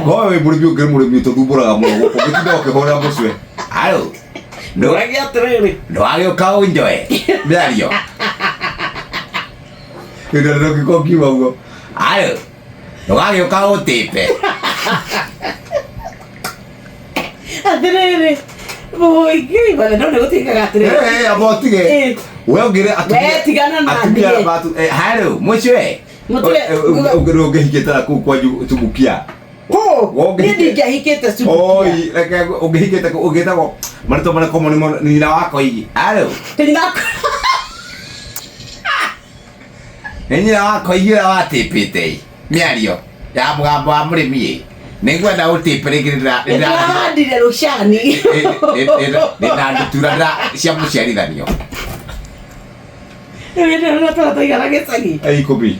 Kowe wĩ mũrĩmi ũngĩ mũrĩmi ũtũthumbũraga mũno gũkũ ũngĩtinda ũkĩhũrĩra mũcwe. Alo. Ndũragia atĩrĩrĩ. Ndwagĩũka ũnjoe. Mĩario. Ĩno ndũngĩkorwo ũkiuga ũguo. Alo. Ndũgagĩũka ũtĩte. Atĩrĩrĩ. Mũingĩ bana no nĩ gũtuĩkaga atĩrĩrĩ. Eh, amba ũtige. Eh. We ũngĩre atumia. We tigana na atumia niĩ. batu. Eh, halo, mũcwe. Mũtwe- Ũngĩhikĩte na kũu kwanyu tumukia. Kũ? Wongĩ- Niĩ ndingĩahikĩte Subukia. Oi, reke ũngĩhikĩte kũ- ũngĩtagwo marĩtwa marĩkũ mũno nĩ nyina wakwa igi. Halo. Nyina Nĩ nyina wakwa igi ũrĩa watĩpĩte ĩ. Mĩario ya mũgambo wa mũrĩmi ĩ. Nĩngwenda ũtĩpe rĩngĩ nĩndĩra- nĩndĩra- Nĩtũrahandire rũcani. ndĩna ndutura ndĩra- cia mũciarithanio. Rĩu tũigana gĩcagi. Ĩ ikũmi.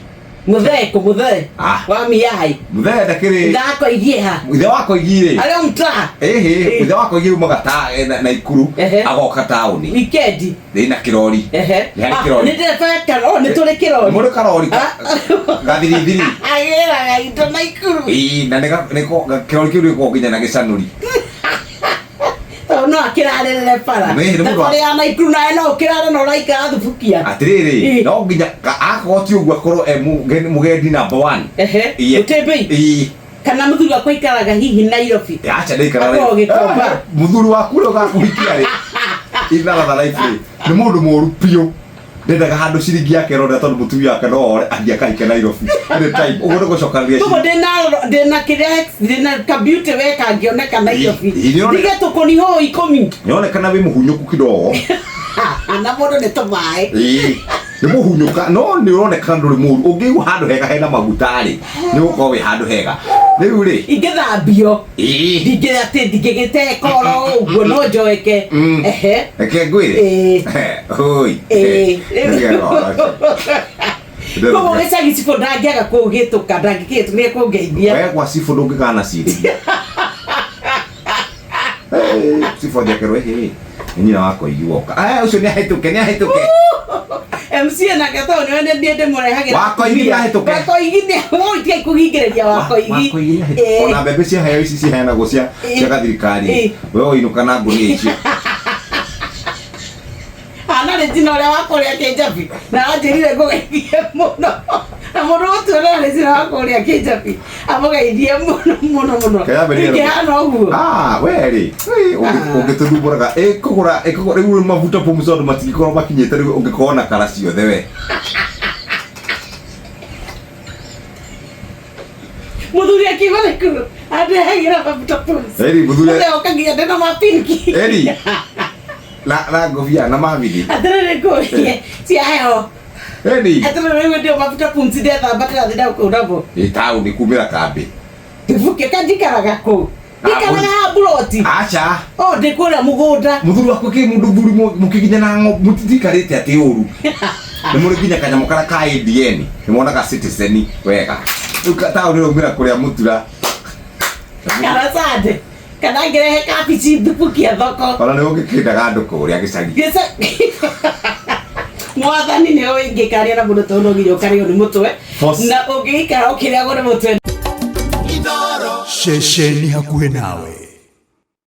Mũthee kũ mũthee. Ah. Wa miai. Mũthee ndakĩrĩ. Ndakoigie ha. Ithe wakwa igi rĩ. Arĩa mtaa. Ĩhĩ, ithe wakwa igi umaga ta na na Ikuru Ehe. agoka taũni. Wikendi. Ndĩ na kĩrori. Ehe. Nĩ harĩ kĩrori. Nĩ ndĩrebeka. Oh, nĩ tũrĩ kĩrori. Mũrĩ karori Ah. gathirithiri. Agĩraga indo na Ikuru. Ĩĩ, na nĩ ga- nĩko kĩrori kĩu nĩgĩkoragwo nginya na gĩcanũri. Tondũ no akĩrarĩrĩre bara. Nĩ, nĩ mũndũ wa- Thabarĩ ya Naikuru nawe no ũkĩrare na ũraikara thubukia. Atĩrĩrĩ, Ĩĩ. no nginya ka- akorwo ti ũguo akorwo e mũgendi number one. Ehe. Iye. Mũtĩmbĩi. Ĩĩ. Kana mũthuri wakwa aikaraga hihi Nairobi. Acha ndaikara Akoragwo Gĩkomba. Mũthuri waku ũrĩa ũgakũhikia rĩ itharatha life rĩ nĩ mũndũ mũru biũ ndendaga handũ ciringi yake ĩronda tondũ mũtumia wake no ore athiĩ akahike Nairobi any time ũguo nĩ gũcokanĩria Koguo ndĩna ndĩna kĩrĩa ndĩna ka beauty we kangĩoneka Nairobi. Ĩ- ĩ- Ndige tũkũni hũ ikũmi. nĩonekana wĩ mũhunyũku kidogo Na mũndũ nĩ tũmaĩ. Ĩĩ, nĩ mũhunyũka no nĩ ũronekana ndũrĩ mũru ũngĩigua handũ hega hena maguta rĩ nĩ ũgũkorwo wĩ handũ hega rĩu rĩ Ingĩthambio. ĩĩ Ndingĩ atĩ ndingĩgĩteka oro ũguo no njoeke. Ehe. Reke ngwĩre Ĩĩ. Oi. Ĩĩ. Ndĩrona. Koguo gĩcagi cibũ ndangĩaga kũhĩtũka ndangĩkĩhĩtũka nĩ ekũngeithia. We gwa cibũ ndũngĩgana ciringi. Cibũ njekerwo ĩhĩ. Nĩ nyina wakwa iguoka. Eh ũcio nĩ ahĩtũke nĩ ahĩtũke. MC nake tondũ nĩwe nĩ niĩ ndĩmũrehagĩra Wakoigi atumia. nĩahĩtũke. Wakoigi nĩ ũĩ tigai kũhingĩrĩria Wakoigi. Wakoigi nĩ ahĩtũke. Ĩĩ. Ona mbembe ciaheo ici ciheanagwo cia cia gathirikari. Ĩĩ. We ũinũka na ngũnia icio. Ana rĩ jina ũrĩa wa kũrĩa kĩnjabi na anjĩrire ngũgeithie mũno na mũndũ gũtuona rĩ jina wa kũrĩa kĩnjabi amũgeithie mũno mũno mũno Kĩambĩrĩria- ingĩhana ũguo Ah, we rĩ Ĩ, ũngĩtũthumbũraga ĩkũgũra ĩkũgũra rĩu mabuta pumzi andũ matingĩkorwo makinyĩte rĩu ũngĩkorwo na kara ciothe we Mũthuri akiuma thukuru andehagĩra mabuta pumzi. Eri, mũthuri- Ũrĩa oka nginya ndĩna mapinki. Eri. Na na ngobia na mabithi. Atĩrĩrĩ ngũrie cia heho. Eri. Atĩrĩrĩ rĩu ndio mabuta pumzi ndethamba ndĩrathiĩ na kũu namo. Ĩ taũni kumĩra kambĩ. Kĩbuke kanjikaraga kũu. Ndikaraga haha mburoti. Aca. O ndĩ kũrĩa mũgũnda. Mũthuri waku kĩ mũndũ thuri mũkĩginya na ng'ombe mũtitikarĩte atĩ ũru. Nĩ mũrĩ nginya kanyamũ karĩa ka ADN. Nĩ monaga citizen wega. Rĩu taũni ũraumĩra kũrĩa mũtura. Kana sande. Kana ngĩrehe kabici thubukia thoko. Ona nĩ ũngĩkĩndaga andũ kũrĩa gĩcagi. Mwathani nĩ ũĩ ingĩkaria na mũndũ tondũ no nginya ũkarĩo nĩ mũtwe. Na ũngĩikara ũkĩrĩagwo nĩ mũtwe. Ceceni hakuhĩ nawe.